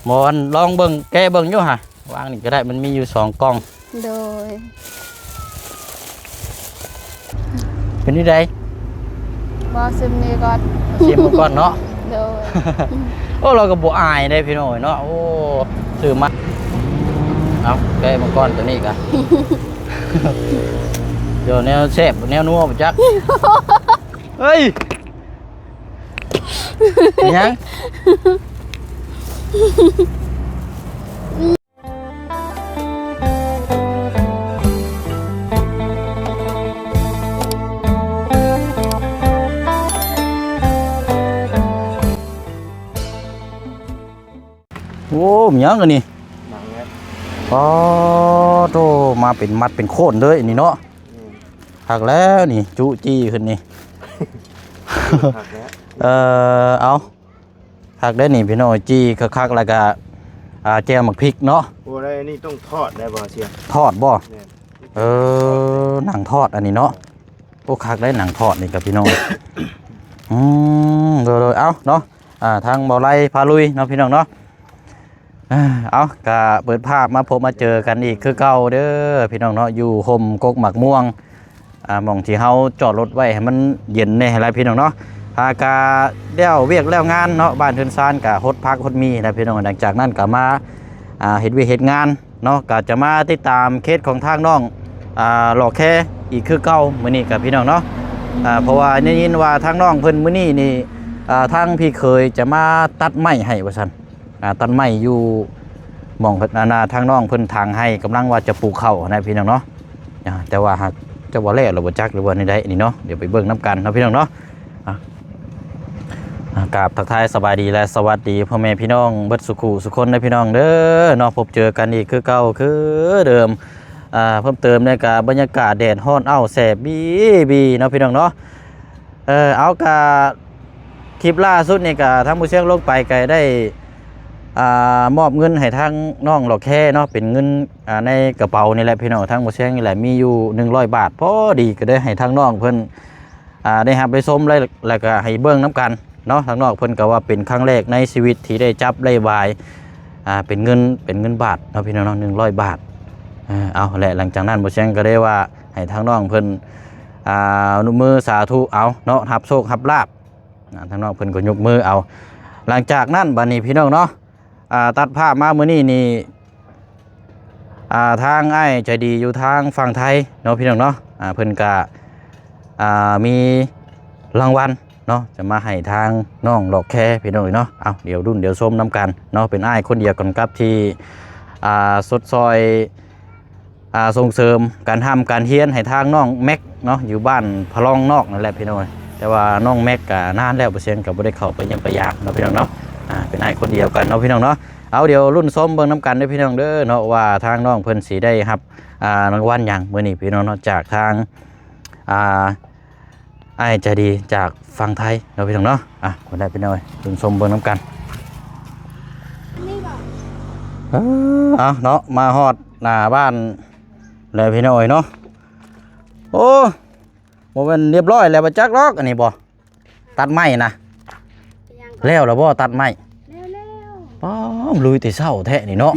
ບໍ່ ອັນ ລອງເບິ່ງ ແກະເບິ່ງຢູ່ຫາ ວາງນີ້ກໍໄດ້ ມັນມີຢູ່ສອງກ່ອງ. ໂດຍ. ເປັນຈັ່ງໃດ? ບໍ່ ຊິມນີ້ກ່ອນ ຊິມເບິ່ງກ່ອນເນາະ. ໂດຍ. ໂອ້ ລາວກໍບໍ່ອາຍເດ້ພີ່ນ້ອງເອີຍເນາະ. ໂອ້ ຊື້ມາ ເອົາ ແກະເບິ່ງກ່ອນ ໂຕນີ້ກະ ດຽວແນວແຊບແນວນົວບໍ່ຈັກ. ເຮີ້ຍ ຫຍັງ? ໂອ້ ມີຫຍັງອັນນີ້? ໜັງແຫຼະ. ອໍ ໂທ້ ມາເປັນມັດເປັນໂຄນເລີຍອັນນີ້ເນາະ. ອືມ ຄັກແລ້ວນີ້ ຈຸຈີ້ຂຶ້ນນີ້. ຄັກແລ້ວ. ເອີ ເອົາ ຄັກໄດ໋ນີ້ພີ່ນ້ອງ ຈີ່ຄັກໆ ແລ້ວກະ ອ່າ ແຈ່ວໝາກພິກເນາະ. ໂອ້ ໄດ້ ອັນນີ້ຕ້ອງທອດໄດ້ບໍ່ ຊຽງ? ທອດບໍ່? ແມ່ນ. ເອີ ໜັງທອດອັນນີ້ເນາະ. ໂອ້ ຄັກໄດ໋ ໜັງທອດນີ້ກະພີ່ນ້ອງ. ອືມ ໂດຍໆ ເອົາເນາະ ອ່າ ທາງເບົາໄລພາລຸຍເນາະ ພີ່ນ້ອງເນາະ. ເອົາ ກະເປີດພາບມາພົບມາເຈີກັນອີກຄືເກົ່າເດີພີ່ນ້ອງເນາະ ຢູ່ຮົ່ມກົກໝາກມ່ວງ ອ່າ ໝ່ອງທີ່ເຮົາຈອດລົດໄວ້ໃຫ້ມັນເຢັນແດ່ຫັ້ນລະພີ່ນ້ອງເນາະ. ອ່າ ກະແລ້ວວຽກແລ້ວງານເນາະ ບ້ານເຮືອນຊານກະຫົດຜັກຫົດໝີ່ແລ້ວພີ່ນ້ອງ. ຫຼັງຈາກນັ້ນກະມາ ອ່າ ເຮັດວຽກເຮັດງານເນາະ ກະຈະມາຕິດຕາມເຄສຂອງທາງນ້ອງ ອ່າ ຫຼໍ່ແຄອີກຄືເກົ່າມື້ນີ້ກະພີ່ນ້ອງເນາະ. ອ່າ ເພາະວ່າໄດ້ຍິນວ່າທາງນ້ອງເພິ່ນມື້ນີ້ນີ້ ອ່າ ທາງພີ່ເຂີຍຈະມາຕັດໄມ້ໃຫ້ວ່າຊັ້ນ. ອ່າ ຕັດໄມ້ຢູ່ໝ່ອງ ອັນນ່າ ທາງນ້ອງເພິ່ນຖາງໄຮ່ ກຳລັງວ່າຈະປູກເຂົ້າຫັ້ນນະພີ່ນ້ອງເນາະ. ອ່າ ແຕ່ວ່າຫາກຈະວ່າແລ້ວຫຼືບໍ່ຈັກ ຫຼືວ່າແນວໃດນີ້ເນາະ ດຽວໄປເບິ່ງນຳກັນເນາະພີ່ນ້ອງເນາະ. ອ່າ ອ່າ ກາບທັກທາຍສະບາຍດີ ແລະ ສະຫວັດດີພໍ່ແມ່ພີ່ນ້ອງເບິດສຸຂູສຸຄົນເດີພີ່ນ້ອງເດີເນາະ. ພົບເຈີກັນອີກຄືເກົ່າຄືເດີມ. ອ່າ ເພີ່ມເຕີມໃນກະບັນຍາກາດແດດຮ້ອນອ້າວແສບບີໆເນາະພີ່ນ້ອງເນາະ. ເອີ ເອົາ ກະ ຄລິບລ່າສຸດນີ້ກະທາງໝູ່ຊຽງລົງໄປກະໄດ້ ອ່າ ມອບເງິນໃຫ້ທາງນ້ອງຫຼໍ່ແຄເນາະ ເປັນເງິນ ອ່າ ໃນກະເປົານີ້ແຫຼະພີ່ນ້ອງ. ທາງໝູ່ຊຽງນີ້ແຫຼະ ມີຢູ່ໜຶ່ງຮ້ອຍບາດ ພໍດີກະໄດ້ໃຫ້ທາງນ້ອງເພິ່ນ ອ່າ ໄດ້ຮັບໄດ້ຊົມ ແລ້ວ ແລ້ວກະໃຫ້ເບິ່ງນຳກັນເນາະ. ທາງນ້ອງເພິ່ນກະວ່າເປັນຄັ້ງແລກໃນຊີວິດທີ່ໄດ້ຈັບໄດ້ຫວາຍ ອ່າ ເປັນເງິນ ເປັນເງິນບາດເນາະພີ່ນ້ອງເນາະ ໜຶ່ງຮ້ອຍບາດ. ເອົາ ແລະ ຫຼັງຈາກນັ້ນໝູ່ຊຽງກະໄດ້ວ່າ ໃຫ້ທາງນ້ອງເພິ່ນ ອ່າ ຍົກມືສາທຸເອົາເນາະ ຮັບໂຊກຮັບລາບ. ອ່າ ທາງນ້ອງເພິ່ນກໍຍົກມືເອົາ. ຫຼັງຈາກນັ້ນບາດນີ້ພີ່ນ້ອງເນາະ ອ່າ ຕັດພາບມາມື້ນີ້ນີ້ ອ່າ ທາງອ້າຍໃຈດີຢູ່ທາງຝັ່ງໄທເນາະພີ່ນ້ອງເນາະ ອ່າ ເພິ່ນກະ ອ່າ ມີລາງວັນເນາະ ຈະມາໃຫ້ທາງນ້ອງຫຼໍ່ແຄພີ່ນ້ອງເນາະ. ເອົາ ດຽວລຸ້ນດຽວຊົມນຳກັນເນາະ ເປັນອ້າຍຄົນດຽວກັນກັບທີ່ ອ່າ ຊົດຊ່ອຍ ອ່າ ສົ່ງເສີມການຮ່ຳການຮຽນໃຫ້ທາງນ້ອງແມັກເນາະ ຢູ່ບ້ານພະລອງນອກນັ້ນແຫຼະພີ່ນ້ອງ. ແຕ່ວ່ານ້ອງແມັກກະນານແລ້ວ ບໍ່ຊຽງກະບໍ່ໄດ້ເຂົ້າໄປຢ້ຽມໄປຢາມເນາະພີ່ນ້ອງເນາະ. ອ່າ ເປັນອ້າຍຄົນດຽວກັນເນາະພີ່ນ້ອງເນາະ. ເອົາ ດຽວລຸ້ນຊົມເບິ່ງນຳກັນເດີພີ່ນ້ອງເດີເນາະ ວ່າທາງນ້ອງເພິ່ນຊິໄດ້ຮັບ ອ່າ ລາງວັນຫຍັງມື້ນີ້ພີ່ນ້ອງເນາະ ຈາກທາງ ອ່າ ອ້າຍໃຈດີຈາກຝັ່ງໄທເນາະພີ່ນ້ອງເນາະ. ອ່ະ ຄົນໃດພີ່ນ້ອງເອີຍ ເບິ່ງຊົມເບິ່ງນຳກັນ. ເອີ ເອົາເນາະ ມາຮອດໜ້າບ້ານແລ້ວພີ່ນ້ອງເອີຍເນາະ. ໂອ້ ບໍ່ແມ່ນຮຽບຮ້ອຍແລ້ວບໍ່ຈັກດອກ ອັນນີ້ບໍ່ ຕັດໄມ້ນະ ແລ້ວລະບໍ່ຕັດໄມ້? ແລ້ວໆ. ປ້າ ລຸຍແຕ່ເຊົ້າແທ້ນີ້ເນາະ.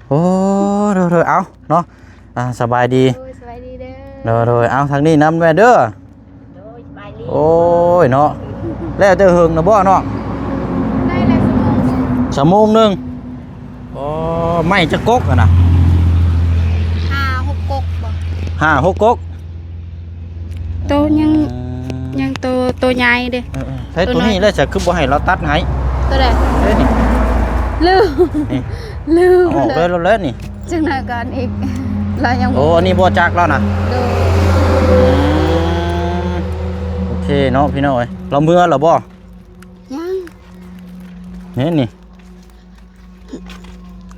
ໂອ້ ໂດຍໆ ເອົາເນາະ ອ່າ ສະບາຍດີ. ໂດຍ ສະບາຍດີເດີ. ໂດຍໆ ເອົາ ທາງນີ້ນຳແດ່ເດີ. ໂດຍ ສະບາຍດີ. ໂອ້ຍເນາະ ແລ້ວແຕ່ເຫິງນະບໍ່ນ້ອງ? ໄດ້ແລ້ວຊົ່ວໂມງໜຶ່ງ. ຊົ່ວໂມງໜຶ່ງ. ອໍ ໄມ້ຈັກກົກຫັ້ນນະ? ຫ້າຫົກກົກບໍ່? ຫ້າຫົກກົກ. ໂຕຍັງ ອືມ ຍັງໂຕ ໂຕໃຫຍ່ເດ້. ເອີໆ ໃຊ້ໂຕນີ້ແຫຼະ ຈະຄືບໍ່ໃຫ້ລາວຕັດໃຫ້? ໂຕໃດ? ເດ້ນີ້ ລືມ ນີ້ ລືມ ເອົາອອກເລີຍ ເລີຍນີ້. ຈັ່ງໃດກ່ອນອີກ ລາວຍັງ ໂອ້ ອັນນີ້ບໍ່ຈັກແລ້ວນະ. ໂດຍ ອືມ ໂອເຄເນາະພີ່ນ້ອງເອີຍ. ລາວເມືອແລ້ວບໍ່? ຍັງ ນີ້ ນີ້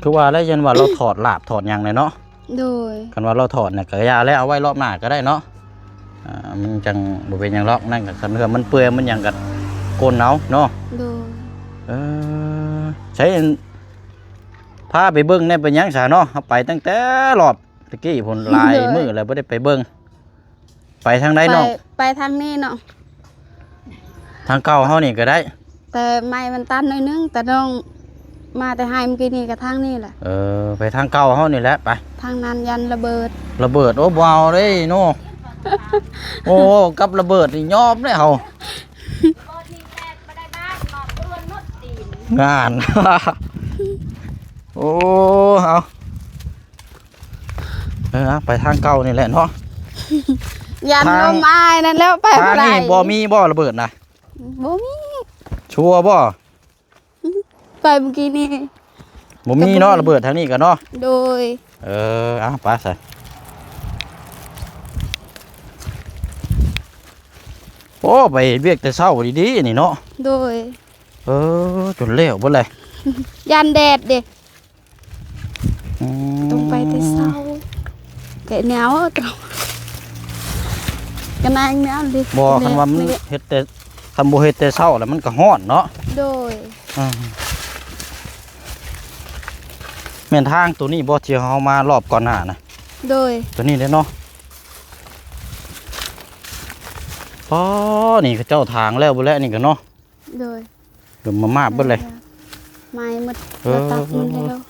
ຄືວ່າແລ້ວ ຢ້ານວ່າລາວຖອດລາບຖອດຫຍັງແຫຼະເນາະ. ໂດຍ ຄັນວ່າລາວຖອດນະກະຢ່າແລ້ວ ເອົາໄວ້ລອບໜ້າກະໄດ້ເນາະ. ອ່າ ມັນຈັ່ງບໍ່ເປັນຫຍັງດອກ ນັ້ນກະຄັນເຮືອມັນເປື່ອຍມັນຫຍັງກະກົ້ນເອົາເນາະ. ໂດຍ ເອີ ໃຊ້ພາໄປເບິ່ງແດ່ ເປັນຫຍັງຊະເນາະ ເຮົາໄປຕັ້ງແຕ່ລອບຕະກີ້ພຸ້ນ ຫຼາຍ ໂດຍ ມື້ແລ້ວບໍ່ໄດ້ໄປເບິ່ງ. ໄປທາງໃດນ້ອງ? ໄປ ໄປທາງນີ້ເນາະ ທາງເກົ່າເຮົານີ້ກະໄດ້ ແຕ່ໄມ້ມັນຕັນໜ້ອຍໜຶ່ງ ແຕ່ນ້ອງ ມາແຕ່ໄຮ່ມື້ກີ້ນີ້ກໍທາງນີ້ແຫຼະ. ເອີ ໄປທາງເກົ່າເຮົານີ້ແຫຼະ ໄປ. ທາງນັ້ນຢ້ານລະເບີດ. ລະເບີດ ໂອ້ ບໍ່ເອົາເດ້ເນາະ. ໂອ້ ກັບລະເບີດນີ້ຍອມແລ້ວເຮົາ. ງານ ໂອ້ ເອົາ ເອີ ໄປທາງເກົ່ານີ້ແຫຼະເນາະ. ຢ້ານລົມອ້າຍນັ້ນແລ້ວ ໄປບໍ່ໄດ້. ທາງນີ້ບໍ່ມີບໍ່ລະເບີດນະ? ບໍ່ມີ. ຊັວບໍ່? ໄປມື້ກີ້ນີ້ ບໍ່ມີເນາະ ລະເບີດທາງນີ້ກໍເນາະ. ໂດຍ. ເອີ ເອົາ ໄປຊະ. ໂອ້ ໄປເຮັດວຽກແຕ່ເຊົ້າດີໆ ນີ້ເນາະ. ໂດຍ. ເອີ ຈົນແລ້ວເບິດແຫຼະ. ຢ້ານແດດເດ້. ອືມ ຕ້ອງໄປແຕ່ເຊົ້າ ແກະແນວ ກະນາງແນວເດ້. ບໍ່ ແນວ ຄັນວ່າມັນເຮັດແຕ່ ຄັນບໍ່ເຮັດແຕ່ເຊົ້າແລ້ວມັນກໍຮ້ອນເນາະ. ໂດຍ. ອ່າ ແມ່ນທາງໂຕນີ້ບໍ່ ທີ່ເຮົາມາລອບກ່ອນໜ້ານະ? ໂດຍ. ໂຕນີ້ເດ້ເນາະ. ອໍ ນີ້ເຂົາເຈົ້າຖາງແລ້ວເບິດແລ້ວນີ້ກໍເນາະ. ໂດຍ. ລົມມາມາບເບິດເລີຍ ໄໝ້ໝົດ. ເອີ ລະຕັດມັນແລ້ວ.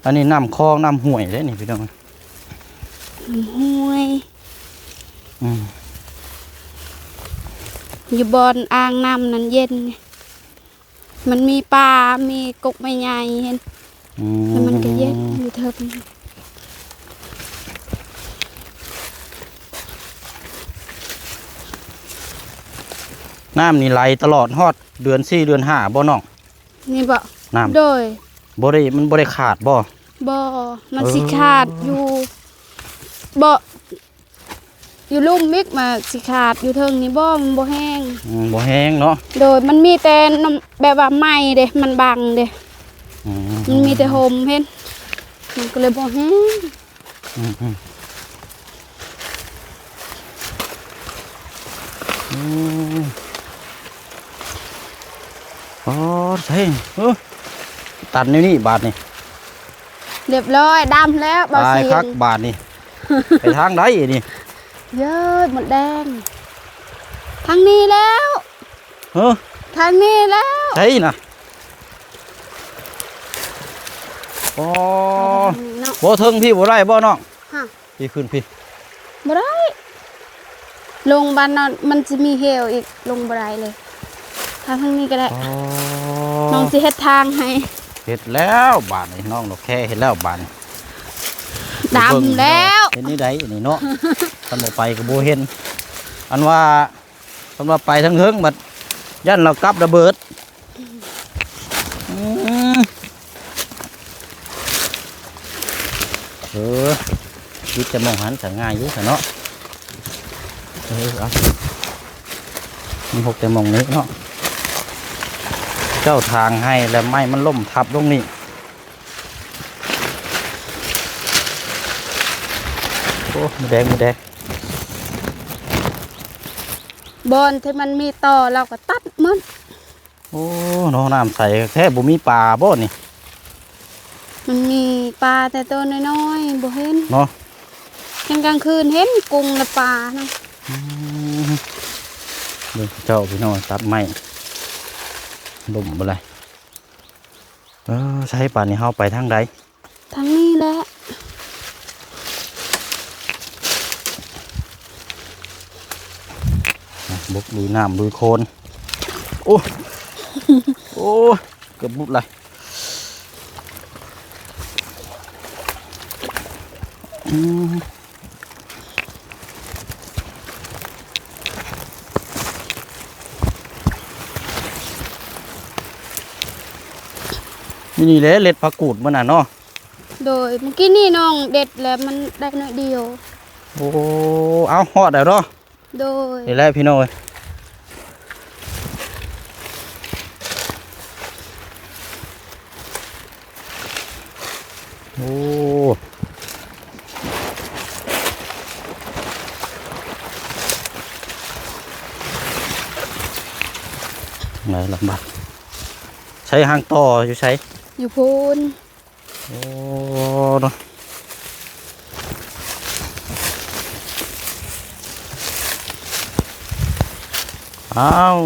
ອັນນີ້ນ້ຳຄອງນ້ຳຫ້ວຍເດ້ນີ້ພີ່ນ້ອງ. ນ້ຳຫ້ວຍ. ອືມ ຢູ່ບ່ອນອ່າງນ້ຳນັ້ນເຢັນ ມັນມີປາ ມີກົກໄມ້ໃຫຍ່ເຫັນ. ອືມ ແລ້ວມັນກໍເຢັນຢູ່ເທິງ. ນ້ຳນີ້ໄຫຼຕະຫຼອດຮອດເດືອນສີ່ເດືອນຫ້າບໍ່ນ້ອງ? ນີ້ບໍ່? ນ້ຳ ໂດຍ. ບໍ່ໄດ້ ມັນບໍ່ໄດ້ຂາດບໍ່? ບໍ່ ມັນ ເອີ ຊິຂາດຢູ່ ບໍ່ ຢູ່ລຸ່ມອີກ ມັນຊິຂາດ ຢູ່ເທິງນີ້ບໍ່ ມັນບໍ່ແຫ້ງ. ອືມ ບໍ່ແຫ້ງເນາະ. ໂດຍ. ມັນມີແຕ່ນ້ຳ ແບບວ່າໄມ້ເດ້ ມັນບັງເດ້. ອືມ ມັນມີແຕ່ຮົ່ມເຫັນ ມັນກໍເລີຍບໍ່ແຫ້ງ. ອືມ ອືມ ອືມ ອໍ ໃຊ່ ເອີ ຕັນແນວນີ້ບາດນີ້. ຮຽບຮ້ອຍ ດຳແລ້ວ ບ່າວສິງ. ຕາຍຄັກບາດນີ້ ໄປທາງໃດນີ້? ເຢີດ ມົດແດງ ທາງນີ້ແລ້ວ. ເອີ ທາງນີ້ແລ້ວ. ໃສນະ? ອໍ ເນາະ ບໍ່ເທິງພີ້ບໍ່ໄດ້ບໍ່ນ້ອງ? ຮະ ພີ້ຂຶ້ນພີ້ ບໍ່ໄດ້. ລົງບ້ານນັ້ນມັນຊິມີເຫວອີກ ລົງບໍ່ໄດ້ເລີຍ. ທາງ ທາງນີ້ກໍໄດ້. ອໍ ນ້ອງຊິເຮັດທາງໃຫ້. ເຮັດແລ້ວບາດນີ້ ນ້ອງດອກແຄເຮັດແລ້ວບາດນີ້. ດຳແລ້ວ ເຮັດແນວໃດນີ້ເນາະ? ຄັນບໍ່ໄປກໍບໍ່ເຫັນ. ອັນວ່າ ສຳລັບໄປທາງເທິງບັດຢ້ານລາວກັບລະເບີດ. ອືມ ເອີ ຕິດແຕ່ໝ່ອງຫັ້ນ ສະງ່າຍຢູ່ຊະເນາະ. ເອີ ເອົາ ມັນຫົກແຕ່ໝ່ອງນີ້ເນາະ. ເຈົ້າທາງໃຫ້ແລ້ວໄມ້ມັນລົ້ມທັບລົງນີ້. ໂອ້ ໝົດແດງ ໝົດແດງ. ບ່ອນທີ່ມັນມີຕໍ່ ລາວກໍຕັດໝົດ. ໂອ້ ເນາະ ນ້ຳໃສແທ້ ບໍ່ມີປາບໍ່ນີ້? ມັນມີປາແຕ່ໂຕນ້ອຍໆ ບໍ່ເຫັນເນາະ. ເຫັນກາງຄືນເຫັນກຸ້ງ ແລະ ປານະ. ອືມ ເບິ່ງເຈົ້າ ພີ່ນ້ອງ ຕັດໄມ້ລົ້ມບໍ່ລະ. ເອີ ໃສ ບາດນີ້ເຮົາໄປທາງໃດ? ທາງນີ້ແຫຼະ. ບຸກລຸຍນ້ຳລຸຍໂຄນ. ໂອ້ ໂອ້ ເກືອບບຸບລະ. ອືມ ນີ້ແຫຼະ ເລັດຜັກກູດມັນນະເນາະ. ໂດຍ ມື້ກີ້ນີ້ນ້ອງເດັດແລ້ວ ມັນໄດ້ໜ້ອຍດຽວ. ໂອ້ ເອົາ ຮອດແລ້ວເນາະ. ໂດຍ ນີ້ແຫຼະພີ່ນ້ອງເອີຍ. ໂອ້ ໄດ້ລະບາດ. ໃຊ້ຫາງຕໍ່ຢູ່ໃສ? ຢູ່ພຸ້ນ. ໂອ້ ເນາະ ອ້າວ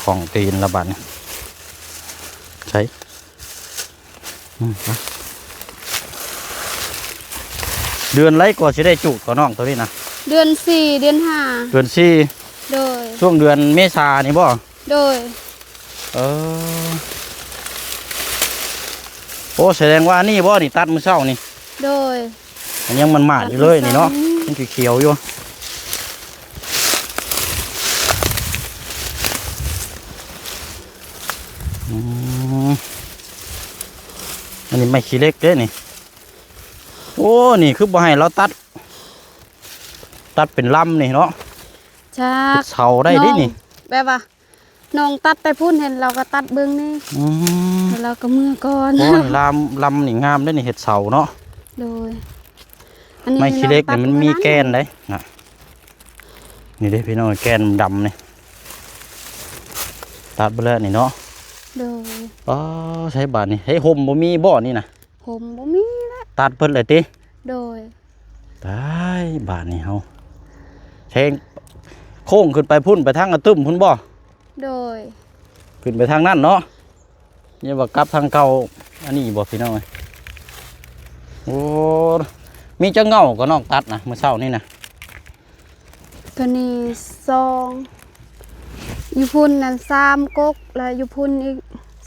ຂອງຕີນລະບາດນີ້. ໃສ? ອືມ ເດືອນໃດກໍຊິໄດ້ຈູດກໍນ້ອງໂຕນີ້ນະ? ເດືອນສີ່ ເດືອນຫ້າ ເດືອນສີ່ ໂດຍ ຊ່ວງເດືອນເມສານີ້ບໍ່? ໂດຍ ເອີ ໂອ້ ສະແດງວ່ານີ້ບໍ່ນີ້ ຕັດມື້ເຊົ້ານີ້? ໂດຍ ມັນຍັງໝາດໆຢູ່ເລີຍນີ້ເນາະ ມັນຂຽວຢູ່. ອືມ ອັນນີ້ໄມ້ຂີ້ເຫຼັກເດ້ນີ້. ໂອ້ ນີ້ຄືບໍ່ໃຫ້ລາວຕັດ ຕັດເປັນລຳນີ້ເນາະ. ຈາກ ເຮັດເສົາໄດ້ເດ້ນີ້ ແບບວ່າ ນ້ອງຕັດໄປພຸ້ນ ເຫັນລາວກໍຕັດເບິ່ງນີ້. ອືມ ແລ້ວລາວກໍເມືອກ່ອນ. ໂອ້ ລຳ ລຳນີ້ງາມເດ້ນີ້ ເຮັດເສົາເນາະ. ໂດຍ ອັນນີ້ ໄມ້ຂີ້ເຫຼັກນີ້ມັນມີແກ່ນເດ້ນະ. ນີ້ເດ້ພີ່ນ້ອງ ແກ່ນດຳນີ້ ຕັດໄປແລ້ວນີ້ເນາະ. ໂດຍ ອໍ ໃຊ້ບາດນີ້ ໃຫ້ຮົ່ມບໍ່ມີບໍ່ນີ້ນະ? ຮົ່ມບໍ່ມີແລ້ວ ຕັດເບິດເລີຍຕິ? ໂດຍ ຕາຍ ບາດນີ້ເຮົາແທງໂຄ້ງຂຶ້ນໄປພຸ້ນ ໄປທາງກະຕຶ້ມພຸ້ນບໍ່? ໂດຍ ຂຶ້ນໄປທາງນັ້ນເນາະ. ຢ່າວ່າກັບທາງເກົ່າ ອັນນີ້ບໍ່ພີ່ນ້ອງເອີຍ. ໂອ້ ມີຈັກເຫງົ້າກໍນ້ອງຕັດນະ ມື້ເຊົ້ານີ້ນະ? ໂຕນີ້ສອງ ຢູ່ພຸ້ນນັ້ນສາມກົກ ແລ້ວຢູ່ພຸ້ນອີກ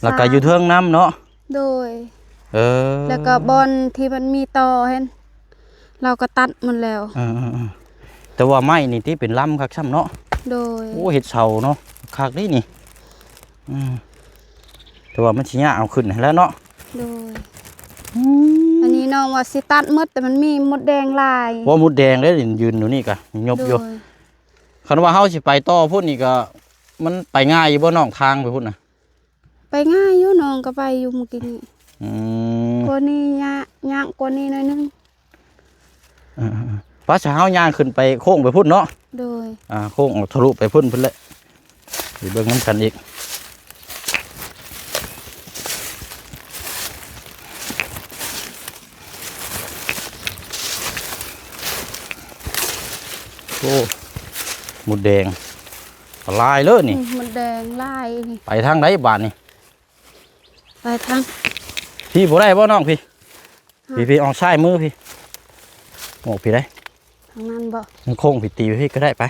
ແລ້ວກໍຢູ່ເທິງນຳເນາະ. ໂດຍ ເອີ ແລ້ວກໍບ່ອນທີ່ມັນມີຕໍຫັ້ນ ລາວກໍຕັດໝົດແລ້ວ. ເອີໆໆ ແຕ່ວ່າໄມ້ນີ້ຕິເປັນລຳຄັກຊ້ຳເນາະ. ໂດຍ ໂອ້ ເຮັດເສົາເນາະ ຄັກເດ້ນີ້. ອືມ ແຕ່ວ່າມັນຊິຍາກເອົາຂຶ້ນຫັ້ນແຫຼະເນາະ. ໂດຍ ອືມ ອັນນີ້ນ້ອງວ່າຊິຕັດໝົດ ແຕ່ມັນມີມົດແດງຫຼາຍ. ໂອ້ ມົດແດງເດ້ ຢືນຢູ່ນີ້ກະຍົບຢູ່. ໂດຍ ຄັນວ່າເຮົາຊິໄປຕໍ່ພຸ້ນນີ້ກະ ມັນໄປງ່າຍຢູ່ບໍ່ນ້ອງ ທາງໄປພຸ້ນນະ? ໄປງ່າຍຢູ່ ນ້ອງກໍໄປຢູ່ມື້ກີ້ນີ້. ອືມ ກວ່ານີ້ຍາກ ຍາກກວ່ານີ້ໜ້ອຍໜຶ່ງ. ເອີໆໆ ໄປຊະ ເຮົາຍ່າງຂຶ້ນໄປໂຄ້ງໄປພຸ້ນເນາະ. ໂດຍ ອ່າ ໂຄ້ງອອກທະລຸໄປພຸ້ນພຸ້ນແຫຼະ ໄປເບິ່ງນຳກັນອີກ. ໂອ້ ມົດແດງຫຼາຍເລີຍນີ້. ອືມ ມົດແດງຫຼາຍ. ໄປທາງໃດບາດນີ້? ໄປທາງພີ້ບໍ່ໄດ້ບໍ່ນ້ອງ? ພີ້ ຮະ ພີ້ໆ ອອກຊ້າຍມືພີ້ ອອກພີ້ໄດ້. ທາງນັ້ນບໍ່? ມັນໂຄ້ງພີ້ ຕີໄປພີ້ກໍໄດ້ ໄປ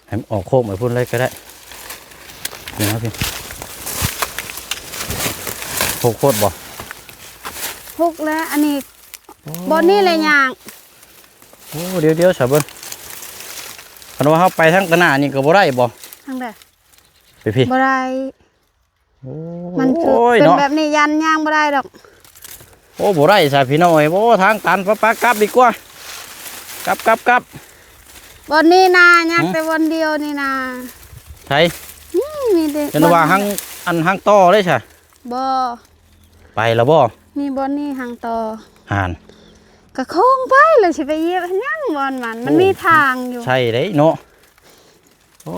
ໃຫ້ມັນອອກໂຄ້ງໄປພຸ້ນເລີຍກໍໄດ້. ນີ້ນະພີ້ ຫົກໂພດບໍ່? ຫົກແລ້ວ ອັນນີ້ ໂອ້ ບ່ອນນີ້ແຫຼະຍ່າງ. ໂອ້ ດຽວໆ ສາເບິ່ງ ຄັນວ່າເຮົາໄປທາງຕາໜ້ານີ້ກໍບໍ່ໄດ້ບໍ່? ທາງໃດ? ໄປພີ້ ບໍ່ໄດ້. ໂອ້ ມັນຄື ໂອ້ຍ ເປັນແບບນີ້ ຢ້ານຍ່າງບໍ່ໄດ້ດອກ. ໂອ້ ບໍ່ໄດ້ຊະພີ່ນ້ອງເອີຍ. ໂອ້ ທາງຕັນ ປະ ປະ ກັບດີກວ່າ ກັບ ກັບ ກັບ. ບ່ອນນີ້ນາ ຍາກ ຫື ແຕ່ບ່ອນດຽວນີ້ນາ. ໃສ? ນີ້ມີແຕ່ ເຫັນວ່າ ບ່ອນນີ້ ຫາງ ອັນຫາງຕໍ່ເດ້ຊະ? ບໍ່ ໄປແລ້ວບໍ່? ມີບ່ອນນີ້ຫາງຕໍ່ຫັ້ນ ກະໂຄ້ງໄປ ແລ້ວຊິໄປຢຽບຫຍັງບ່ອນມັນ ມັນ ໂອ້ ມີທາງຢູ່. ໃສເດ້ເນາະ. ໂອ້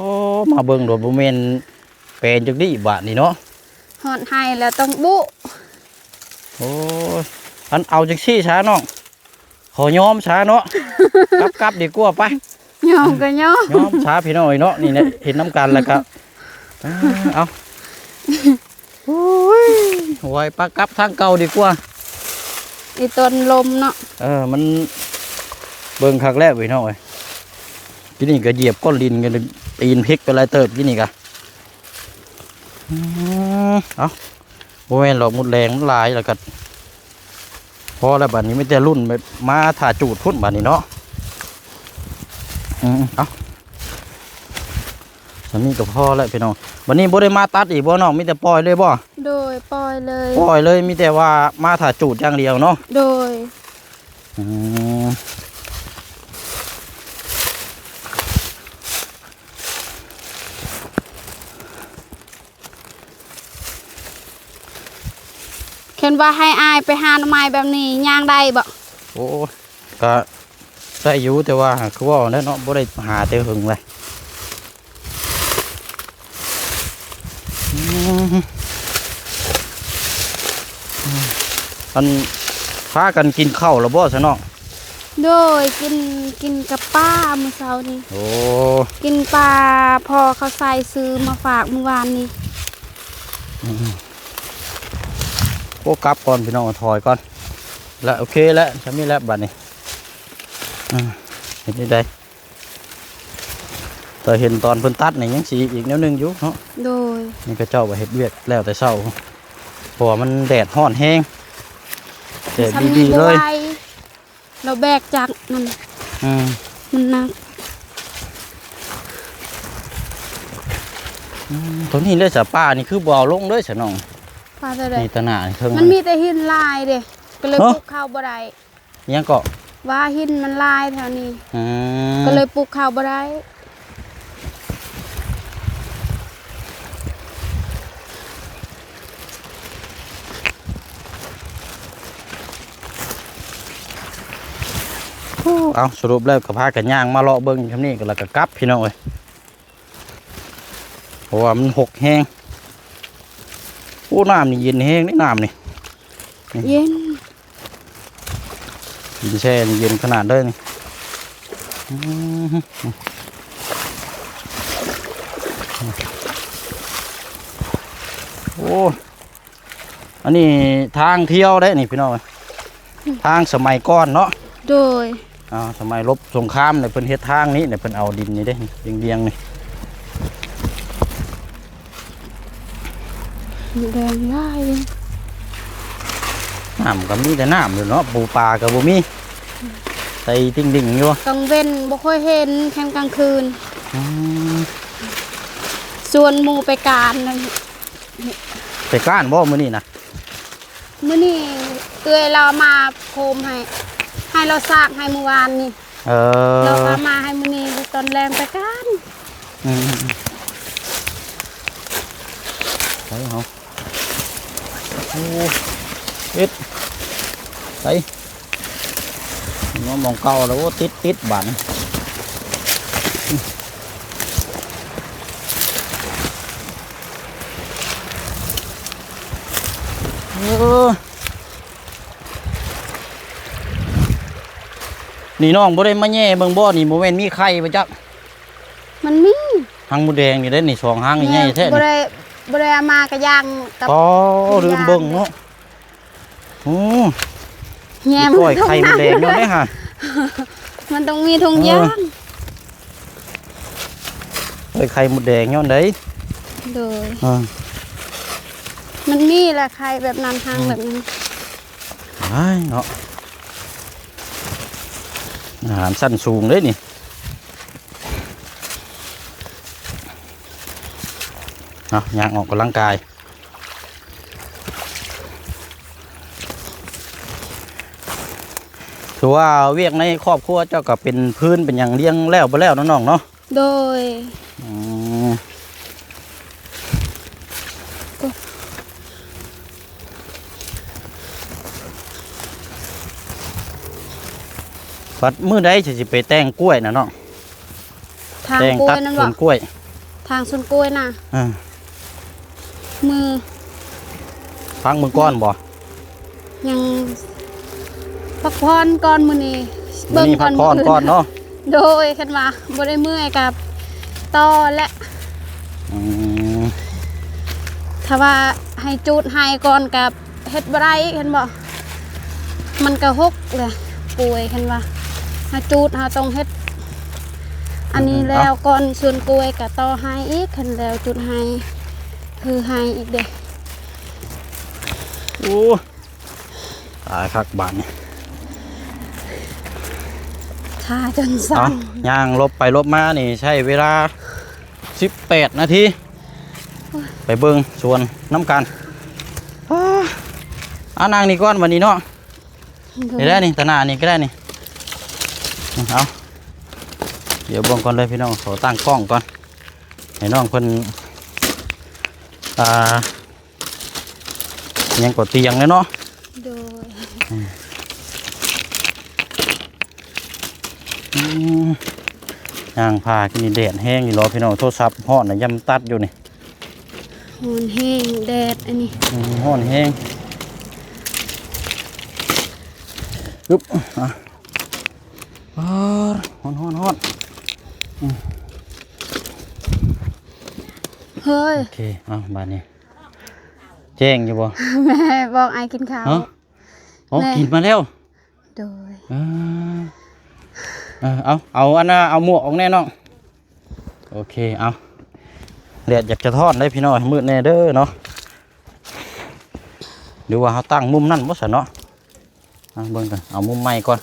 ມາເບິ່ງໂລດ ບໍ່ແມ່ນແປນຈັກດີ້ບາດນີ້ເນາະ. ຮອດໄຮ່ແລ້ວຕ້ອງບຸ. ໂອ້ຍ ອັນ ເອົາຈັ່ງຊີ້ຊະນ້ອງ ຂໍຍອມຊະເນາະ. ກັບ ກັບດີກວ່າໄປ. ຍອມກໍຍອມ ຍອມຊະພີ່ນ້ອງເອີຍເນາະ. ນີ້ແຫຼະ ເຮັດນຳກັນແລ້ວກໍ ເອົາ ໂອ້ຍ ໄວ ປະກັບທາງເກົ່າດີກວ່າ. ອີຕົນລົມເນາະ. ເອີ ມັນເບິ່ງຄັກແລ້ວພີ່ນ້ອງເອີຍ. ກີ້ນີ້ກໍຢຽບກ້ອນດິນກັນ ຕີນພິກໄປຫຼາຍເຕີບກີ້ນີ້ກະ. ອືມ ເອົ້າ ບໍ່ແມ່ນດອກ ມົດແດງມັນຫຼາຍແລ້ວກໍ ພໍແລ້ວ ບາດນີ້ມີແຕ່ລຸ້ນແບບມາຖ້າຈູດພຸ້ນບາດນີ້ເນາະ. ອືມ ເອົ້າ ສ່ຳນີ້ກໍພໍແລ້ວພີ່ນ້ອງ. ບາດນີ້ບໍ່ໄດ້ມາຕັດອີກບໍ່ນ້ອງ? ມີແຕ່ປ່ອຍເລີຍບໍ່? ໂດຍ ປ່ອຍເລີຍ ປ່ອຍເລີຍ ມີແຕ່ວ່າມາຖ້າຈູດຢ່າງດຽວເນາະ. ໂດຍ ອືມ ຄັນວ່າໃຫ້ອ້າຍໄປຫາໜໍ່ໄມ້ແບບນີ້ ຍ່າງໄດ້ບໍ່? ໂອ້ ກະໄດ້ຢູ່ ແຕ່ວ່າຄືເວົ້າແຫຼະເນາະ ບໍ່ໄດ້ຫາແຕ່ເຫິງແຫຼະ. ອືມ ອັນ ພາກັນກິນເຂົ້າແລ້ວບໍ່ຊະນ້ອງ? ໂດຍ ກິນ ກິນກັບປາມື້ເຊົ້ານີ້. ໂອ້ ກິນປາ ພໍ່ເຂົາໃສ່ຊື້ມາຝາກມື້ວານນີ້. ອືມ ໂອ້ ກັບກ່ອນພີ່ນ້ອງ ຖອຍກ່ອນ ແລະ ໂອເຄແລ້ວ ຊ່ຳນີ້ແຫຼະບາດນີ້. ອາ ເຮັດໄດ້ ແຕ່ເຫັນຕອນເພິ່ນຕັດນີ້ຍັງຊິອີກແນວໜຶ່ງຢູ່ເນາະ. ໂດຍ ນີ້ເຂົາເຈົ້າວ່າເຮັດວຽກແລ້ວແຕ່ເຊົ້າ ເພາະວ່າມັນແດດຮ້ອນແຮງ ແດດດີໆເລີຍ. ລາວແບກຈັກນຳ ອືມ ມັນໜັກ. ອືມ ຕົວນີ້ເລີຍສະ ປານີ້ຄືບໍ່ເອົາລົງເລີຍສະນ້ອງ. ປາຕົວໃດ? ນີ້ຕະໜ້ານີ້ເທິງ ມັນມີແຕ່ຫີນຫຼາຍເດ້ ກໍເລີຍ ຮະ? ປູກເຂົ້າບໍ່ໄດ້. ຫຍັງເກາະ? ວ່າຫີນມັນຫຼາຍແຖວນີ້ ອືມ ກໍເລີຍປູກເຂົ້າບໍ່ໄດ້. ເອົາ ສະຫຼຸບແລ້ວກໍພາກັນຍ່າງມາເລາະເບິ່ງຊ່ຳນີ້ ແລ້ວກໍກັບ ພີ່ນ້ອງເອີຍ ເພາະວ່າມັນຫົກແຮງ. ໂອ້ ນ້ຳນີ້ເຢັນແຮງເດ້ ນ້ຳນີ້ ເຢັນ ເຢັນແຊ່ ເຢັນຂະໜາດເລີຍນີ້. ອືມ ໂອ້ ອັນນີ້ທາງທ່ຽວເດ້ນີ້ພີ່ນ້ອງ ທາງສະໄໝກ່ອນເນາະ. ໂດຍ ອ່າ ສະໄໝລົບສົງຄາມນີ້ ເພິ່ນເຮັດທາງນີ້ ເພິ່ນເອົາດິນນີ້ເດ້ ດຽງໆນີ້ ແດງຫຼາຍ. ນ້ຳກໍມີແຕ່ນ້ຳຢູ່ເນາະ ປູປາກໍບໍ່ມີ ໃສຕິ່ງດິ່ງຢູ່. ກາງເວັນບໍ່ຄ່ອຍເຫັນ ແຄ່ກາງຄືນ. ອືມ ຊວນໝູ່ໄປການ. ໄປກ້ານບໍ່ມື້ນີ້ນະ? ມື້ນີ້ເອື້ອຍລາວມາໂຄມໃຫ້ ໃຫ້ລາວສາກໃຫ້ມື້ວານນີ້. ເອີ ລາວກໍມາໃຫ້ມື້ນີ້ ຕອນແລງໄປກ້ານ. ອືມ ໄປເຮົາ ໂອ້ ເຮັດ ໄປ ມາໝ່ອງເກົ່າແລ້ວ ໂອ້ ຕິດໆ ບາດນີ້. ເອີ ນີ້ນ້ອງບໍ່ໄດ້ມາແຍ່ເບິ່ງບໍ່? ນີ້ບໍ່ແມ່ນມີໄຂ່ບໍ່ຈັກ? ມັນມີ ຮັງມົດແດງນີ້ເດ້ນີ້ ສອງຮັງນີ້ໃຫຍ່ແທ້ນີ້. ບໍ່ໄດ້ ບໍ່ໄດ້ເອົາມາກະຍ່າງກັບ ອໍ ລືມເບິ່ງເນາະ. ໂອ້ ແງ່ ມັນຕ້ອງໄຂ່ມົດແດງຍ້ອນໄດ໋ຫະ ມັນຕ້ອງມີຖົງຢາງ. ເອີ ໄຂ່ມົດແດງຍ້ອນໃດ? ໂດຍ ອ່າ ມັນມີແຫຼະໄຂ່ແບບນັ້ນ ຮັງແບບນັ້ນ. ອືມ ອ້າຍເນາະ ອາຫານຊັ້ນສູງເດ້ນີ້. ເອົາ ຍ່າງອອກກຳລັງກາຍ. ຖືວ່າວຽກໃນຄອບຄົວເຈົ້າກໍເປັນພື້ນເປັນຫຍັງລ້ຽງແລ້ວບໍ່ແລ້ວເນາະນ້ອງເນາະ? ໂດຍ ອືມ ບັດມື້ໃດຊິໄປແຕ່ງກ້ວຍນະນ້ອງ? ທາງກ້ວຍນັ້ນບໍ່? ແຕ່ງຕັດສວນກ້ວຍ ທາງສວນກ້ວຍນະ. ເອີ ມື້ ພັກມື້ກ່ອນບໍ່? ຍັງພັກຜ່ອນກ່ອນມື້ນີ້ ມື້ນີ້ ເບິ່ງກ່ອນ ພັກຜ່ອນກ່ອນເນາະ. ໂດຍ ຄັນວ່າບໍ່ໄດ້ເມື່ອຍກໍຕໍ່ແຫຼະ. ອືມ ຖ້າວ່າໃຫ້ຈູດໄຮ່ກ່ອນກໍ ເຮັດບໍ່ໄດ້ອີກ ເຫັນບໍ່? ມັນກະຫົກແຫຼະ ປ່ວຍ ຄັນວ່າເຮົາຈູດ ເຮົາຕ້ອງເຮັດອັນນີ້ ອືມ ແລ້ວ ເອົ້າ ກ່ອນສວນກ້ວຍກະຕໍ່ໄຮ່ອີກ ຄັນແລ້ວຈູດໄຮ່ ຄືໄຮ່ອີກເດ້. ໂອ້ ຕາຍຄັກບາດນີ້ ຂາຈົນສັ່ນ. ເອົ້າ ຍ່າງຫຼົບໄປຫຼົບມານີ້ ໃຊ້ເວລາສິບແປດນາທີ. ໂອ້ຍ ໄປເບິ່ງສວນນຳກັນ. ອາ ອ່າ ນັ່ງນີ້ກ່ອນບັດນີ້ເນາະ. ໂດຍ ນີ້ແຫຼະນີ້ ຕາໜ້ານີ້ກໍໄດ້ນີ້. ເອົາ ດຽວເບິ່ງກ່ອນເດີພີ່ນ້ອງ ຂໍຕັ້ງກ້ອງກ່ອນ ໃຫ້ນ້ອງເພິ່ນ ອ່າ ຫຍັງກໍຕຽງເລີຍເນາະ. ໂດຍ ອືມ ຍ່າງຜ່າກິນນີ້ແດດແຮງອີ່ຫຼໍພີ່ນ້ອງ ໂທລະສັບຮ້ອນນະ ຢ້ຳຕັດຢູ່ນີ້. ຮ້ອນແຮງແດດອັນນີ້ ອືມ ຮ້ອນແຮງ. ອຶບ ອ່ະ ຮ້ອນ ຮ້ອນ ຮ້ອນ ອືມ ເຮີ້ຍ ໂອເຄ ເອົາບາດນີ້ ແຈ້ງຢູ່ບໍ່? ແມ່ບອກອ້າຍກິນເຂົ້າ. ຮະ? ອໍ ແມ່ ກິນມາແລ້ວ. ໂດຍ. ເອີ ເອີ ເອົາ ເອົາອັນນ່າ ເອົາໝວກອອກແດ່ນ້ອງ. ໂອເຄ ເອົາ ແດດຢາກຈະຮ້ອນເດ້ພີ່ນ້ອງ ມືດແດ່ເດີເນາະ. ຫຼືວ່າເຮົາຕັ້ງມຸມນັ້ນບໍ່ຊັ້ນເນາະ? ອ່ະ ເບິ່ງກ່ອນ ເອົາມຸມໃໝ່ກ່ອນ.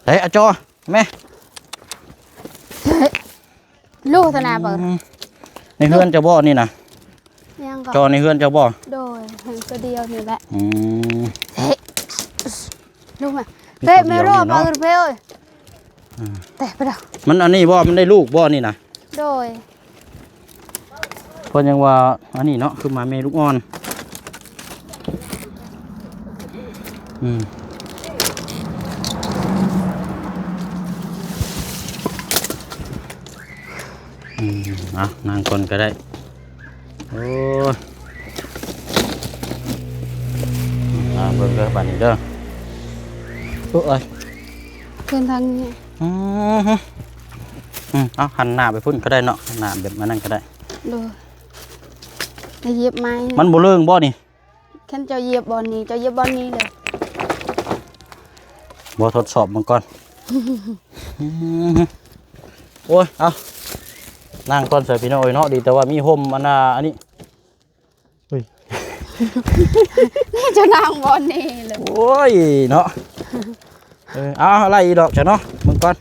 ເດ້ ອາຈໍ ແມ່ ລູກທະນາເປີດ. ອືມ ໃນເຮືອນເຈົ້າບໍ່ນີ້ນະ? ຍັງກໍ ຈໍໃນເຮືອນເຈົ້າບໍ່? ໂດຍ ເຮືອນຕົວດຽວນີ້ແຫຼະ. ອືມ ເອີ ລູກມາ ເຕະແມ່ ເຮືອນຕົວດຽວນີ້ເນາະ ເພເອີຍ. ອ່າ ແຕະໄປແລ້ວ. ມັນອັນນີ້ບໍ່? ມັນໄດ້ລູກບໍ່ນີ້ນະ? ໂດຍ. ເພິ່ນຍັງວ່າອັນນີ້ເນາະ ຄືໝາແມ່ລູກອ່ອນ. ອືມ ອືມ ເອົາ ນັ່ງກ່ອນກໍໄດ້. ໂອ້ຍ ອ່າ ເບິ່ງເດີບາດນີ້ເດີ. ໂອ້ຍ ຂຶ້ນທາງນີ້. ອືມ ອືມ ເອົາ ຫັນໜ້າໄປພຸ້ນກໍໄດ້ເນາະ ຫັນໜ້າແບບອັນນັ້ນກໍໄດ້. ໂດຍ. ໄດ້ຢຽບໄມ້ ມັນບໍ່ເລີງບໍ່ນີ້? ຄັນເຈົ້າຢຽບບ່ອນນີ້ ເຈົ້າຢຽບບ່ອນນີ້ເລີຍ. ບໍ່ ທົດສອບເບິ່ງກ່ອນ. ໂອ້ຍ ເອົາ ນັ່ງກ່ອນຊະພີ່ນ້ອງເອີຍເນາະ. ດີແຕ່ວ່າມີຮົ່ມອັນນ່າ ອັນນີ້ ເຮີ້ຍ ນີ້ຈະນັ່ງບ່ອນນີ້ເລີຍ. ໂອ້ຍເນາະ. ເອີ ເອົາ ໄລ່ອີກດອກຊະເນາະ ເບິ່ງກ່ອນ.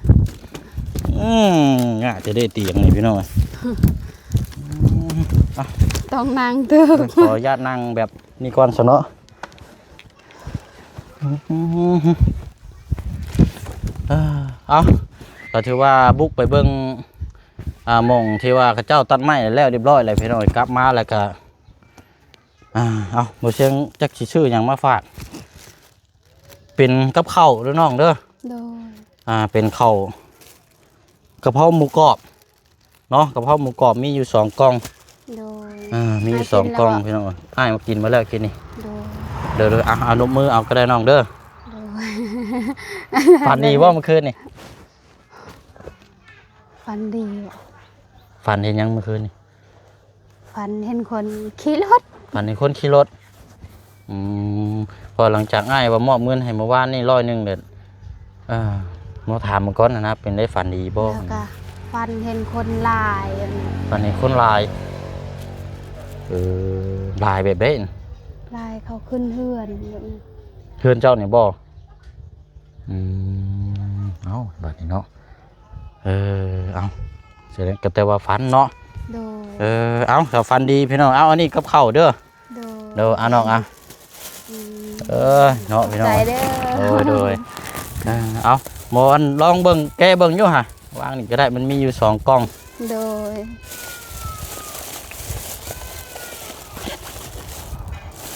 ອືມ ຍາກແທ້ເດ້ຕຽງນີ້ພີ່ນ້ອງເອີຍ. ອືມ ເອົາ ຕ້ອງນັ່ງເຕີ ຂໍອະນຸຍາດນັ່ງແບບນີ້ກ່ອນຊະເນາະ. ອືມ ເອີ ເອົາ ກໍຖືວ່າບຸກໄປເບິ່ງ ອ່າ ໝ່ອງທີ່ວ່າເຂົາເຈົ້າຕັດໄມ້ແລ້ວລຽບຮ້ອຍແລ້ວພີ່ນ້ອງເອີຍ. ກັບມາແລ້ວກໍ ອ່າ ເອົາ ບໍ່ຊຽງຈັກຊິຊື້ຫຍັງມາຝາກ. ເປັນກັບເຂົ້າເດີນ້ອງເດີ. ໂດຍ. ອ່າ ເປັນເຂົ້າກະເພາະໝູກອບເນາະ ກະເພາະໝູກອບມີຢູ່ສອງກ່ອງ. ໂດຍ. ອ່າ ມີຢູ່ສອງກ່ອງພີ່ນ້ອງ. ອ້າຍມາກິນມາແລ້ວກິນນີ້. ໂດຍ. ເດີໆ ອ່ະ ອະນຸບມືເອົາກໍໄດ້ນ້ອງເດີ. ໂດຍ. ຝັນດີບໍ່ມື້ຄືນນີ້? ຝັນດີ. ຝັນເຫັນຫຍັງມື້ຄືນນີ້? ຝັນເຫັນຄົນຂີ່ລົດ. ຝັນເຫັນຄົນຂີ່ລົດ. ອືມ ເພາະຫຼັງຈາກອ້າຍວ່າມອບເງິນໃຫ້ມື້ວານນີ້ຮ້ອຍໜຶ່ງເດ້ ເອີ ມາຖາມເບິ່ງກ່ອນນະ ເປັນໄດ້ຝັນດີບໍ່? ແລ້ວກໍຝັນເຫັນຄົນຫຼາຍ. ຝັນເຫັນຄົນຫຼາຍ. ເອີ ຫຼາຍແບບໃດ? ຫຼາຍເຂົາຂຶ້ນເຮືອນແບບນີ້. ເຮືອນເຈົ້ານີ້ບໍ່? ອືມ ເອົ້າ ບາດນີ້ເນາະ. ເອີ ເອົ້າ ສະແດງກໍແຕ່ວ່າຝັນເນາະ. ໂດຍ. ເອີ ເອົ້າ ກໍຝັນດີພີ່ນ້ອງ. ເອົ້າ ອັນນີ້ກັບເຂົ້າເດີ. ໂດຍ. ໂດຍ ອ່ະ ນ້ອງ ອ່ະ. ອືມ ເອີ ເນາະພີ່ນ້ອງ. ຂອບໃຈເດີ. ໂດຍ ໂດຍ. ເອີ ເອົ້າ ໝໍ ອັນ ລອງເບິ່ງ ແກະເບິ່ງຢູ່ຫະ ວາງນີ້ກໍໄດ້ ມັນມີຢູ່ສອງກ່ອງ. ໂດຍ.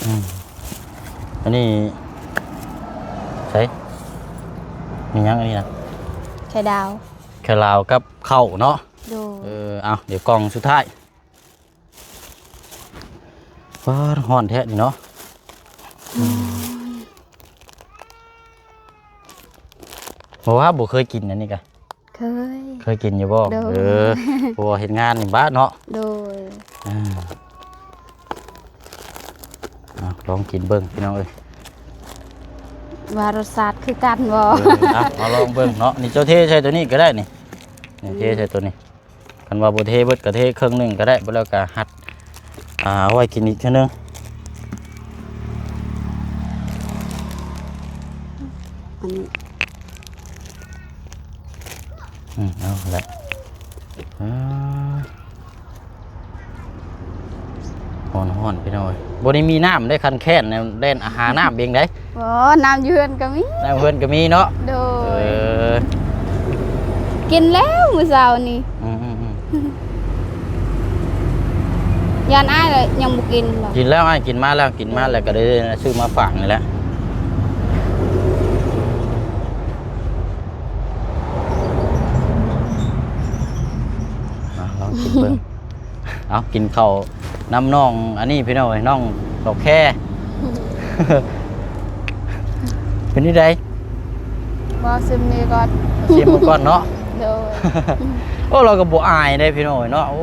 ອືມ ອັນນີ້ໃສ ມີຫຍັງອັນນີ້ນະ? ໄຂ່ດາວ. ໄຂ່ລາວກັບເຂົ້າເນາະ. ໂດຍ. ເອີ ເອົາ ດຽວກ່ອງສຸດທ້າຍ. ວ້າ ຮ້ອນແທ້ນີ້ເນາະ. ອືມ ອືມ ເພາະວ່າບໍ່ເຄີຍກິນອັນນີ້ກະ ເຄີຍ. ເຄີຍກິນຢູ່ບໍ່? ໂດຍ. ເອີ ເພາະວ່າເຮັດງານນີ້ບາດເນາະ. ໂດຍ. ອ່າ ເອົາ ລອງກິນເບິ່ງພີ່ນ້ອງເອີຍ ວ່າລົດຊາດຄືກັນບໍ່? ເອີ ເອົາ ເອົາລອງເບິ່ງເນາະ. ນີ້ເຈົ້າເທໃສ່ໂຕນີ້ກໍໄດ້ນີ້ ນີ້ ອືມ ເທໃສ່ໂຕນີ້. ຄັນວ່າບໍ່ເທເບິດກໍເທເຄິ່ງໜຶ່ງກໍໄດ້ ບໍ່ແລ້ວກໍຫັດ ອ່າ ເອົາໄວ້ກິນອີກເທື່ອໜຶ່ງ. ອັນນີ້ ອືມ ເອົາແຫຼະ. ອ່າ ຮ້ອນໆ ພີ່ນ້ອງເອີຍ ບໍ່ໄດ້ມີນ້ຳເດ້. ຄັນແຄ້ນແນວແລ່ນຫານ້ຳເອງໄດ໋. ບໍ່ ນ້ຳຢູ່ເຮືອນກໍມີ. ນ້ຳເຮືອນກໍມີເນາະ. ໂດຍ. ເອີ ກິນແລ້ວມື້ເຊົ້ານີ້. ອືມໆໆ ຢ້ານອ້າຍແລ້ວຍັງບໍ່ກິນບໍ່? ກິນແລ້ວ ອ້າຍກິນມາແລ້ວ ກິນມາແລ້ວກໍໄດ້ຊື້ມາຝາກນີ້ແຫຼະ. ອ່ະ ລອງກິນເບິ່ງ. ເອົາ ກິນເຂົ້ານຳນ້ອງອັນນີ້ພີ່ນ້ອງເອີຍ ນ້ອງດອກແຄ. ເປັນຈັ່ງໃດ? ບໍ່ ຊິມນີ້ກ່ອນ. ຊິມເບິ່ງກ່ອນເນາະ. ໂດຍ. ໂອ້ ລາວກໍບໍ່ອາຍເດ້ພີ່ນ້ອງເອີຍເນາະ. ໂອ້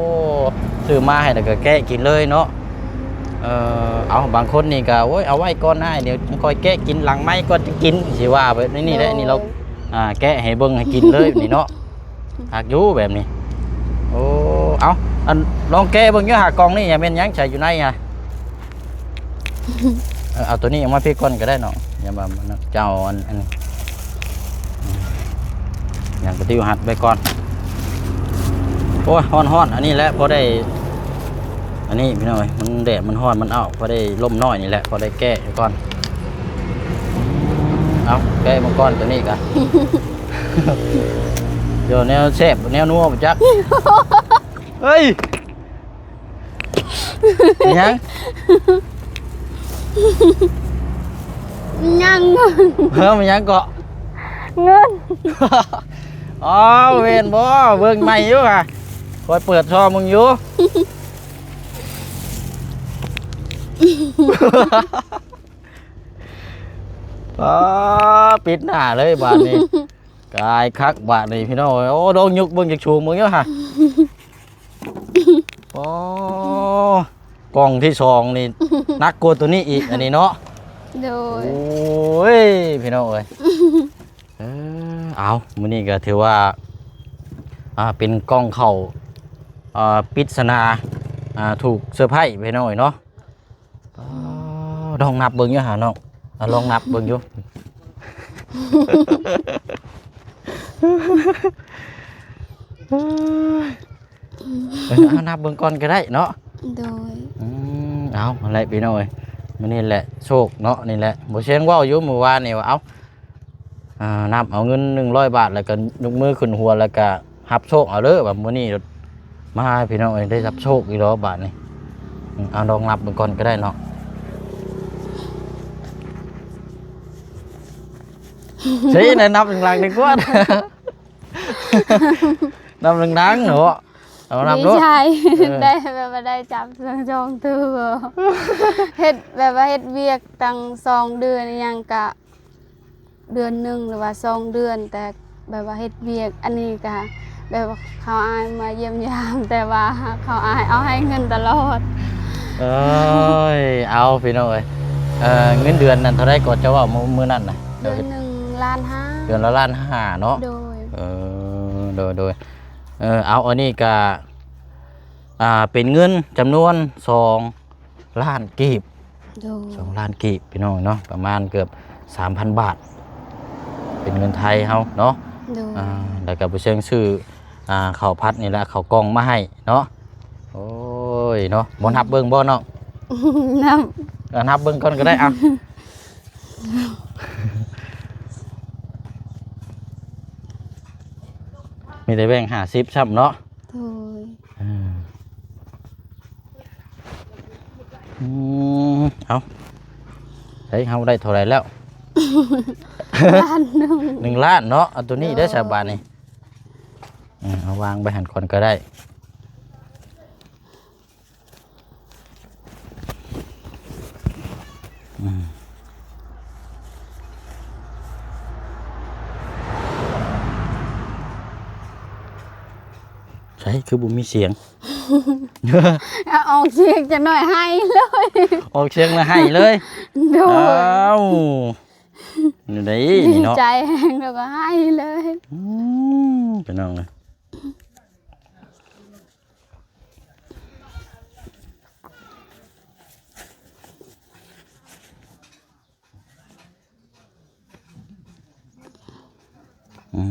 ຊື້ມາໃຫ້ແລ້ວກໍແກະກິນເລີຍເນາະ. ເອີ ເອົາ ບາງຄົນນີ້ກໍ ໂອ້ຍ ເອົາໄວ້ກ່ອນອ້າຍ ດຽວຈັ່ງຄ່ອຍແກະກິນຫຼັງໄມກ່ອນຈຶ່ງກິນ ຊິວ່າແບບນີ້ແຫຼະ. ໂດຍ ນີ້ລາວ ອ່າ ແກະໃຫ້ເບິ່ງໃຫ້ກິນເລີຍນີ້ເນາະ. ຄັກຢູ່ແບບນີ້. ໂອ້ ເອົາ ອັນ ລອງແກະເບິ່ງຢູ່ຫາ ກ່ອງນີ້ ຫຍັງແມ່ນຫຍັງໃສ່ຢູ່ໃນຫະ? ເອີ ເອົາໂຕນີ້ອອກມາພີ້ກ່ອນກໍໄດ້ເນາະ. ຢ່າວ່າມັນ ເຈົ້າອັນ ອັນ ຫຍັງກະຕິວຫັດໄວ້ກ່ອນ. ໂອ້ຍ ຮ້ອນໆ ອັນນີ້ແຫຼະພໍໄດ້ ອັນນີ້ພີ່ນ້ອງເອີຍ ມັນແດດມັນຮ້ອນ ມັນເອົາ ພໍໄດ້ລົມນ້ອຍນີ້ແຫຼະ ພໍໄດ້ແກະໄວ້ກ່ອນ. ເອົາ ແກະມັງກອນໂຕນີ້ກະ ດຽວແນວແຊບແນວນົວບໍ່ຈັກ. ເຮີ້ຍ ຫຍັງ? ຍັງ ເອີ ມັນຫຍັງເກາະ? ເງິນ. ອ້າວ ແມ່ນບໍ່? ເບິ່ງໃໝ່ຢູ່ຫະ ຂ້ອຍເປີດຊອງມຶງຢູ່. ອ້າ ປິດໜ້າເລີຍບາດນີ້. ກາຍຄັກບາດນີ້ພີ່ນ້ອງເອີຍ. ໂອ້ ລອງຍົກເບິ່ງຈັກສູງເບິ່ງຢູ່ຫະ. ໂອ້ ກ່ອງທີສອງນີ້ໜັກກວ່າໂຕນີ້ອີກ ອັນນີ້ເນາະ. ໂດຍ ໂອ້ຍ ພີ່ນ້ອງເອີຍ. ເອີ ເອົາ ມື້ນີ້ກໍຖືວ່າ ອ່າ ເປັນກ່ອງເຂົ້າ ອ່າ ປິດສະໜາ ອ່າ ຖືກເຊີໄພຣສ໌ພີ່ນ້ອງເອີຍເນາະ. ອໍ ລອງນັບເບິ່ງຢູ່ຫານ້ອງ ອ່າ ລອງນັບເບິ່ງຢູ່. ເອີ ເອົາ ນັບເບິ່ງກ່ອນກໍໄດ້ເນາະ. ໂດຍ ອືມ ເອົາ ຫັ້ນແຫຼະພີ່ນ້ອງເອີຍ ມື້ນີ້ແຫຼະໂຊກເນາະ. ນີ້ແຫຼະ ບໍ່ຊຽງເວົ້າຢູ່ມື້ວານນີ້ວ່າ ເອົາ ອ່າ ນັບເອົາເງິນໜຶ່ງຮ້ອຍບາດ ແລ້ວກໍຍົກມືຂຶ້ນຫົວ ແລ້ວກໍຮັບໂຊກເອົາເດີ. ວ່າມື້ນີ້ມາພີ່ນ້ອງເອີຍ ໄດ້ຮັບໂຊກອີກແລ້ວບາດນີ້. ອືມ ເອົາ ລອງນັບເບິ່ງກ່ອນກໍໄດ້ເນາະ. ໃຊ່ ໄດ້ນັບຫຼັງໆ ດີກວ່າ ນັບຫຼັງໆ ເນາະ. ເອົາ ນັບໂລດ ດີໃຈ ເອີ ໄດ້ແບບວ່າໄດ້ຈັບທັງສອງໂຕ ເຮັດແບບວ່າເຮັດວຽກຕັ້ງສອງເດືອນ ອີຫຍັງກະ ເດືອນໜຶ່ງ ຫຼືວ່າສອງເດືອນ ແຕ່ແບບວ່າເຮັດວຽກ ອັນນີ້ກະແບບວ່າເຂົາອ້າຍມາຢ້ຽມຢາມ ແຕ່ວ່າເຂົາອ້າຍເອົາໃຫ້ເງິນຕະຫຼອດ. ເອີຍ ເອົາ ພີ່ນ້ອງເອີຍ ເອີ ເງິນເດືອນນັ້ນເທົ່າໃດກໍເຈົ້າເວົ້າມື້ ມື້ນັ້ນນະ? ເດືອນໜຶ່ງລ້ານຫ້າ. ເດືອນລະລ້ານຫ້າເນາະ. ໂດຍ ເອີ ໂດຍ ໂດຍ ເອີ ເອົາ ອັນນີ້ກະ ອ່າ ເປັນເງິນຈຳນວນສອງລ້ານກີບ. ໂດຍ ສອງລ້ານກີບ ພີ່ນ້ອງເນາະ ປະມານເກືອບສາມພັນບາດ ເປັນເງິນໄທເຮົາເນາະ. ໂດຍ ອ່າ ແລ້ວກໍບໍ່ເຊີງຊື້ ອ່າ ເຂົ້າຜັດນີ້ແຫຼະ ເຂົ້າກ່ອງມາໃຫ້ເນາະ. ໂອ້ຍເນາະ ບໍ່ນັບເບິ່ງບໍ່ນ້ອງ? ນັບ ເອີ ນັບເບິ່ງກ່ອນກໍໄດ້ ອ່ະ. ມີແຕ່ແບ່ງຫ້າສິບຊ້ຳເນາະ. ໂດຍ ເອີ ອືມ ເອົາ ໃຊ້ເຮົາໄດ້ເທົ່າໃດແລ້ວ? ລ້ານໜຶ່ງ. ໜຶ່ງລ້ານເນາະ. ເອົາໂຕນີ້ເດີ ໂດຍ ສະບາດນີ້ ເອີ ເອົາວາງໄວ້ຫັ້ນກ່ອນກໍໄດ້. ອືມ ໃສ ຄືບໍ່ມີສຽງ? ອາ ອອກສຽງຈັກໜ້ອຍໄຫ້ເລີຍ. ອອກສຽງແລ້ວໄຫ້ເລີຍ? ໂດຍ. ອ້າວ ແນວໃດນີ້ເນາະ? ດີໃຈແຮງ ແລ້ວກໍໄຫ້ເລີຍ. ອືມ ພີ່ນ້ອງເອີຍ. ອື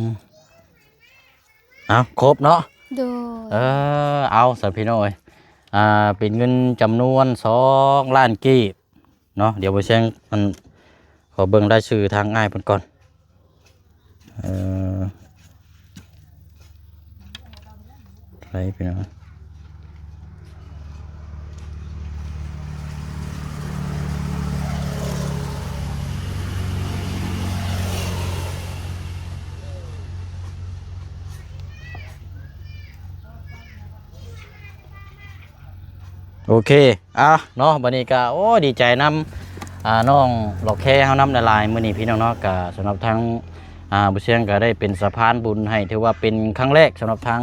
ມ ເອົາ ຄົບເນາະ? ໂດຍ. ເອີ ເອົາ ສາ ພີ່ນ້ອງເອີຍ ອ່າ ເປັນເງິນຈຳນວນສອງລ້ານກີບ ເນາະ. ດຽວບໍ່ແຊງ ອັນ ຂໍເບິ່ງລາຍຊື່ທາງອ້າຍເພິ່ນກ່ອນ. ເອີ ໄປພີ່ນ້ອງ. ໂອເຄ ອ່າ ເນາະ ບັດນີ້ກະ ໂອ້ ດີໃຈນຳ ອ່າ ນ້ອງຫຼອກແຄເຮົານຳຫຼາຍໆ ມື້ນີ້ພີ່ນ້ອງເນາະ. ກະສຳລັບທາງ ອ່າ ບໍ່ຊຽງກະໄດ້ເປັນສະພານບຸນໃຫ້ ຖືວ່າເປັນຄັ້ງແລກສຳລັບທາງ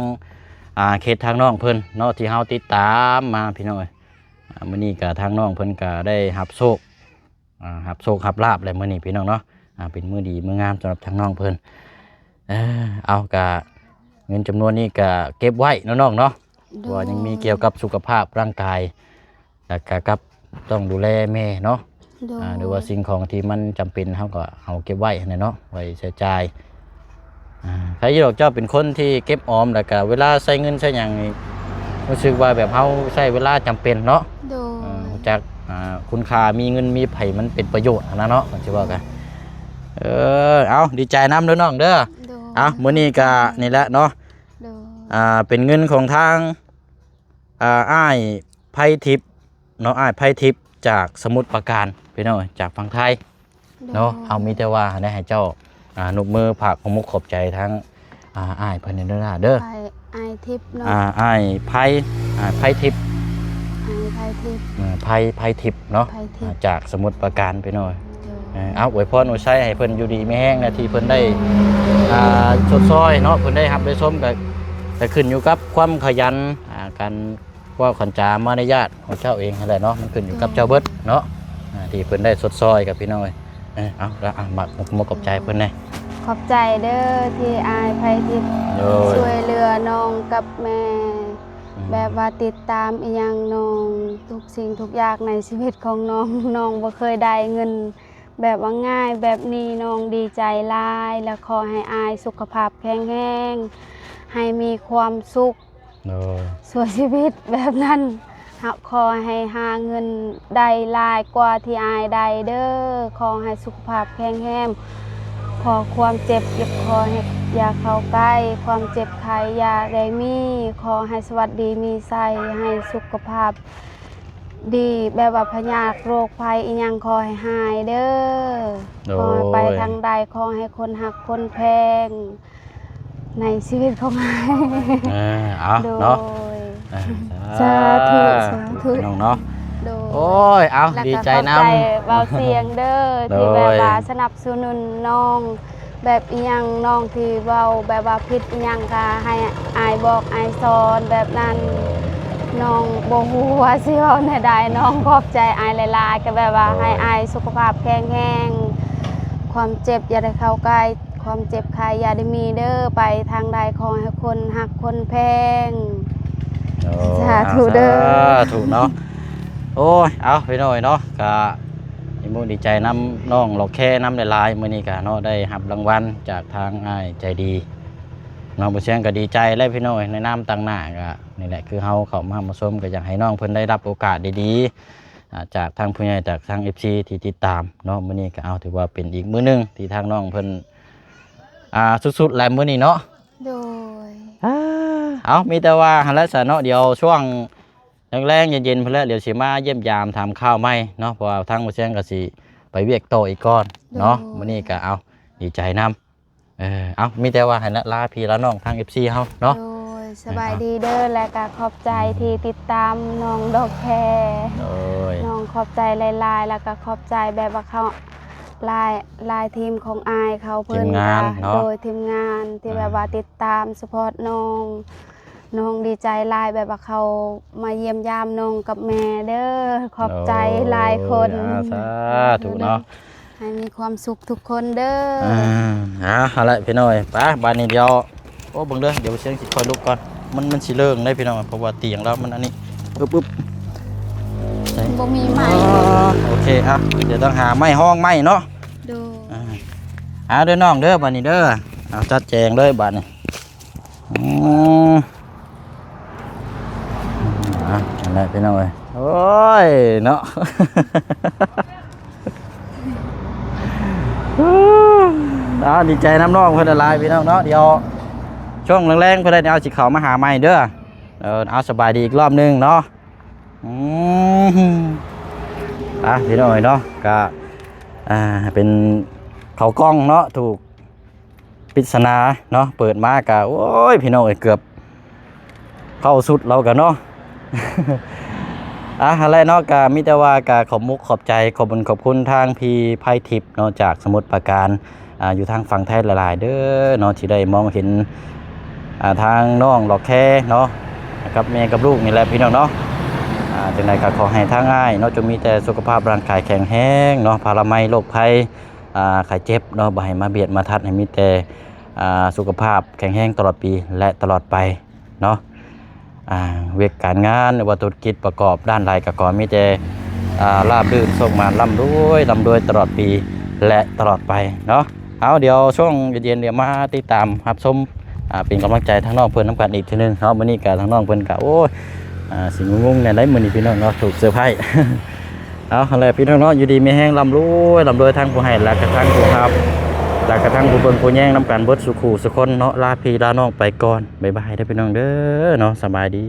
ອ່າ ເຂດທາງນ້ອງເພິ່ນເນາະ ທີ່ເຮົາຕິດຕາມມາ ພີ່ນ້ອງເອີຍ. ອ່າ ມື້ນີ້ກະທາງນ້ອງເພິ່ນກະໄດ້ຮັບໂຊກ ອ່າ ຮັບໂຊກຮັບລາບແລ້ວມື້ນີ້ພີ່ນ້ອງເນາະ. ອ່າ ເປັນມື້ດີມື້ງາມສຳລັບທາງນ້ອງເພິ່ນ. ເອີ ເອົາ ກະເງິນຈຳນວນນີ້ກະເກັບໄວ້ເນາະນ້ອງເນາະ ໂດຍ ເພາະວ່າຍັງມີກ່ຽວກັບສຸຂະພາບຮ່າງກາຍ ແລ້ວກະກັບຕ້ອງດູແລແມ່ເນາະ ໂດຍ ອ່າ ຫຼືວ່າສິ່ງຂອງທີ່ມັນຈຳເປັນ ເຮົາກໍເອົາເກັບໄວ້ຫັ້ນແຫຼະເນາະ ໄວ້ໃຊ້ຈ່າຍ. ອ່າ ໃຄຢູ່ດອກ ເຈົ້າເປັນຄົນທີ່ເກັບອອມ ແລ້ວກະເວລາໃຊ້ເງິນໃຊ້ຫຍັງນີ້ ຮູ້ສຶກວ່າແບບເຮົາໃຊ້ເວລາຈຳເປັນເນາະ ໂດຍ ເອີ ຮູ້ຈັກ ອ່າ ຄຸນຄ່າ ມີເງິນມີໄຜມັນເປັນປະໂຫຍດຫັ້ນນະເນາະ ຄັນຊິເວົ້າກະ. ເອີ ເອົາ ດີໃຈນຳເດີນ້ອງເດີ ໂດຍ ເອົາ ມື້ນີ້ກະນີ້ແຫຼະເນາະ ໂດຍ ອ່າ ເປັນເງິນຂອງທາງ ອ່າ ອ້າຍໄພທິບເນາະ ອ້າຍໄພທິບຈາກສະໝຸດປາການ ພີ່ນ້ອງເອີຍ ຈາກຝັ່ງໄທ ໂດຍ ເນາະ. ເຮົາມີແຕ່ວ່າໃຫ້ເຈົ້າ ອ່າ ຍົກມືຝາກຂອບມຸກຂອບໃຈທາງ ອ່າ ອ້າຍເພິ່ນເດີເດີ ອ້າຍ ອ້າຍທິບເນາະ ອ່າ ອ້າຍໄພ ອ້າຍໄພທິບ ອ້າຍໄພທິບ ເອີ ໄພ ໄພທິບເນາະ ໄພທິບ ອ່າ ຈາກສະໝຸດປາການ ພີ່ນ້ອງເອີຍ ໂດຍ ເອີ ເອົາ ອວຍພອນອວຍໄຊໃຫ້ເພິ່ນຢູ່ດີມີແຮງນະ ທີ່ເພິ່ນໄດ້ ອ່າ ຊົດຊ່ອຍເນາະ ເພິ່ນໄດ້ຮັບໄດ້ຊົມ ກະ ກະຂຶ້ນຢູ່ກັບຄວາມຂະຫຍັນ ອ່າ ການ ເວົ້າຄັນຈາມາລະຍາດຂອງເຈົ້າເອງຫັ້ນແຫຼະເນາະ ມັນຂຶ້ນຢູ່ກັບເຈົ້າເບິດເນາະ ອ່າ ທີ່ເພິ່ນໄດ້ຊົດຊ່ອຍກັບພີ່ນ້ອງເອີຍ. ເອີ ເອົາ ລະ ອ່ະ ມາ ມາຂອບໃຈເພິ່ນແດ່ ຂອບໃຈເດີທີ່ອ້າຍໄພທິບ ໂດຍ ຊ່ວຍເຫຼືອນ້ອງກັບແມ່ ອືມ ແບບວ່າຕິດຕາມອີ່ຫຍັງນ້ອງ ທຸກສິ່ງທຸກຢ່າງໃນຊີວິດຂອງນ້ອງ ນ້ອງບໍ່ເຄີຍໄດ້ເງິນແບບວ່າງ່າຍແບບນີ້ ນ້ອງດີໃຈຫຼາຍ ແລະ ຂໍໃຫ້ອ້າຍສຸຂະພາບແຂງແຮງ ໃຫ້ມີຄວາມສຸກ ໂດຍ ຊົ່ວຊີວິດແບບນັ້ນ ເຮົາຂໍໃຫ້ຫາເງິນໄດ້ຫຼາຍກວ່າທີ່ອ້າຍໄດ້ເດີ ຂໍໃຫ້ສຸຂະພາບແຂງແຮງ ຂໍຄວາມເຈັບ ຂໍໃຫ້ຢ່າເຂົ້າໃກ້ ຄວາມເຈັບໄຂ້ຢ່າໄດ້ມີ ຂໍໃຫ້ສະຫວັດດີມີໄຊ ໃຫ້ສຸຂະພາບດີ ແບບວ່າພະຍາດໂລກໄພອີ່ຫຍັງຂໍໃຫ້ຫາຍເດີ ໂດຍ ຂໍໃຫ້ໄປທາງໃດ ຂໍໃຫ້ຄົນຮັກຄົນແພງ ໃນຊີວິດຂອງອ້າຍ ເອີ ເອົາ ໂດຍ ເນາະ ເອີ ສາທຸ ສາທຸ ສາທຸ ພີ່ນ້ອງເນາະ ໂດຍ ໂອ້ຍ ເອົາ ແລ້ວກໍ ດີໃຈນຳ ຂອບໃຈບ່າວສຽງເດີ ໂດຍ ທີ່ແບບວ່າສະໜັບສະໜູນນ້ອງ ແບບອີ່ຫຍັງນ້ອງທີ່ເວົ້າແບບວ່າຜິດອີ່ຫຍັງກໍໃຫ້ອ້າຍບອກອ້າຍສອນແບບນັ້ນ ນ້ອງບໍ່ຮູ້ວ່າຊິເວົ້າແນວໃດ ນ້ອງຂອບໃຈອ້າຍຫຼາຍໆ ກໍແບບວ່າ ໂດຍ ໃຫ້ອ້າຍສຸຂະພາບແຂງແຮງ ຄວາມເຈັບຢ່າໄດ້ເຂົ້າໃກ້ ຄວາມເຈັບໄຂ້ຢ່າໄດ້ມີເດີ ໄປທາງໃດຂໍໃຫ້ຄົນຮັກຄົນແພງ ໂອ້ຍ ສາທຸເດີ ສາທຸເນາະ ໂອ້ຍ ເອົາ ພີ່ນ້ອງເນາະ ກະດີມຸກດີໃຈນຳນ້ອງຫຼອກແຄນຳຫຼາຍໆ ມື້ນີ້ກະເນາະ ໄດ້ຮັບລາງວັນຈາກທາງອ້າຍໃຈດີເນາະ ບໍ່ສຽງກະດີໃຈແຫຼະພີ່ນ້ອງ ໃນນາມຕາງໜ້າກະນີ້ແຫຼະ ຄືເຮົາເຂົ້າມາຮ່ວມມາຊົມ ກະຢາກໃຫ້ນ້ອງເພິ່ນໄດ້ຮັບໂອກາດດີໆ ອ່າ ຈາກທາງຜູ້ໃຫຍ່ ຈາກທາງເອັຟຊີທີ່ຕິດຕາມເນາະ ມື້ນີ້ກໍເອົາ ຖືວ່າເປັນອີກມື້ໜຶ່ງທີ່ທາງນ້ອງເພິ່ນ ອ່າ ສຸດໆແຫຼະມື້ນີ້ເນາະ ໂດຍ ອ່າ ເອົາ ມີແຕ່ວ່າຫັ້ນແຫຼະຊະເນາະ ດຽວຊ່ວງແລງໆ ເຢັນໆ ພຸ້ນແຫຼະ ດຽວຊິມາຢ້ຽມຢາມຖາມຂ່າວໃໝ່ເນາະ ເພາະວ່າທາງບໍ່ແຊງກໍຊິໄປວຽກຕໍ່ອີກກ່ອນເນາະ ໂດຍ ມື້ນີ້ກໍເອົາ ດີໃຈນຳ ເອີ ເອົາ ມີແຕ່ວ່າໃຫ້ລາ ລາພີ່ລານ້ອງທາງເອັຟຊີເຮົາເນາະ ໂດຍ ສະບາຍດີເດີ ແລະກະຂອບໃຈທີ່ຕິດຕາມນ້ອງດອກແຄ ໂດຍ ນ້ອງຂອບໃຈຫຼາຍໆ ແລະກະຂອບໃຈແບບວ່າເຂົາ ຫຼາຍ ຫຼາຍທີມຂອງອ້າຍເຂົາເພິ່ນ ທີມງານເນາະ ໂດຍ ທີມງານທີ່ແບບວ່າຕິດຕາມ ຊັບພອດນ້ອງ ນ້ອງດີໃຈຫຼາຍ ແບບວ່າເຂົາມາຢ້ຽມຢາມນ້ອງກັບແມ່ເດີ ຂອບໃຈຫຼາຍຄົນ ໂດຍ ອ່າ ສາທຸເນາະ ໃຫ້ມີຄວາມສຸກທຸກຄົນເດີ ອ່າ ເອົາ ເອົາລະພີ່ນ້ອງເອີຍ ໄປ ບາດນີ້ດຽວ ໂອ້ ເບິ່ງເດີ ດຽວເຊງຊິຄ່ອຍລຸກກ່ອນ ມັນ ມັນຊິເລີງເດ້ພີ່ນ້ອງ ເພາະວ່າຕຽງລາວມັນອັນນີ້ ອຶບ ອຶບ ໃສ່ ບໍ່ມີໄມ້ ອໍ ໂອເຄ ອ່ະ ດຽວຕ້ອງຫາໄມ້ຮອງໄມ້ເນາະ ໂດຍ ອ່າ ເອົາເດີນ້ອງເດີ ບາດນີ້ເດີ ເອົາ ຈັດແຈງເລີຍບາດນີ້ ອືມ ອ່ະ ນັ້ນແຫຼະພີ່ນ້ອງເອີຍ ໂອ້ຍ ເນາະ ອ່າ ດີໃຈນຳນ້ອງເພິ່ນຫຼາຍໆ ພີ່ນ້ອງເນາະ ດຽວຊ່ວງແລງໆ ເພິ່ນໄດ້ ດຽວຊິເຂົ້າມາຫາໃໝ່ເດີ ເອີ ເອົາ ສະບາຍດີອີກລອບໜຶ່ງເນາະ ອືມ ອ່ະ ພີ່ນ້ອງເອີຍເນາະ ກະ ອ່າ ເປັນເຂົ້າກ່ອງເນາະ ຖືກ ປິດສະໜາເນາະ ເປີດມາກະ ໂອ້ຍ ພີ່ນ້ອງເອີຍ ເກືອບເຂົ້າຊຸດລາວກະເນາະ ອ່ະ ຫັ້ນແຫຼະເນາະ ກະມີແຕ່ວ່າກະຂອບມຸກຂອບໃຈ ຂອບບຸນຂອບຄຸນທາງພີ່ໄພທິບເນາະ ຈາກສະໝຸດປາການ ອ່າ ຢູ່ທາງຝັ່ງໄທຫຼາຍໆເດີເນາະ ທີ່ໄດ້ມອງເຫັນ ອ່າ ທາງນ້ອງດອກແຄເນາະ ກັບແມ່ກັບລູກນີ້ແຫຼະ ພີ່ນ້ອງເນາະ ອ່າ ຈັ່ງໃດກໍຂໍໃຫ້ທາງອ້າຍເນາະ ຈົ່ງມີແຕ່ສຸຂະພາບຮ່າງກາຍແຂງແຮງເນາະ ພາລະໄມໂລກໄພ ອ່າ ໄຂ້ເຈັບເນາະ ບໍ່ໃຫ້ມາບຽດມາທັດ ໃຫ້ມີແຕ່ ອ່າ ສຸຂະພາບແຂງແຮງຕະຫຼອດປີ ແລະ ຕະຫຼອດໄປເນາະ. ອ່າ ວຽກການງານ ຫຼືວ່າທຸລະກິດປະກອບດ້ານໃດກໍຂໍມີແຕ່ ອ່າ ລາບລື່ນ ໂຊກໝານ ລ່ຳລວຍ ລ່ຳລວຍຕະຫຼອດປີ ແລະ ຕະຫຼອດໄປເນາະ. ເອົາ ດຽວຊ່ວງເຢັນໆ ດຽວມາຕິດຕາມຮັບຊົມ ອ່າ ເປັນກຳລັງໃຈທາງນ້ອງເພິ່ນນຳກັນອີກເທື່ອໜຶ່ງເນາະ. ມື້ນີ້ກໍທາງນ້ອງເພິ່ນກໍ ໂອ້ຍ ອ່າ ຊິງຸ້ງໆ ແດ່ໄດ໋ມື້ນີ້ພີ່ນ້ອງເນາະ ຖືກເຊີໄພ. ເອົາ ຫັ້ນແຫຼະພີ່ນ້ອງເນາະ ຢູ່ດີມີແຮງ ລ່ຳລວຍ ລ່ຳລວຍ ທັງຜູ້ໃຫ້ ແລະກະທັງຜູ້ຮັບ ແລະກະທັງຜູ້ເບິ່ງຜູ້ແຍງນຳກັນເບິດສູ່ຄູ່ສູ່ຄົນເນາະ. ລາພີ່ລານ້ອງໄປກ່ອນ ບາຍບາຍເດີພີ່ນ້ອງເດີເນາະ ສະບາຍດີ.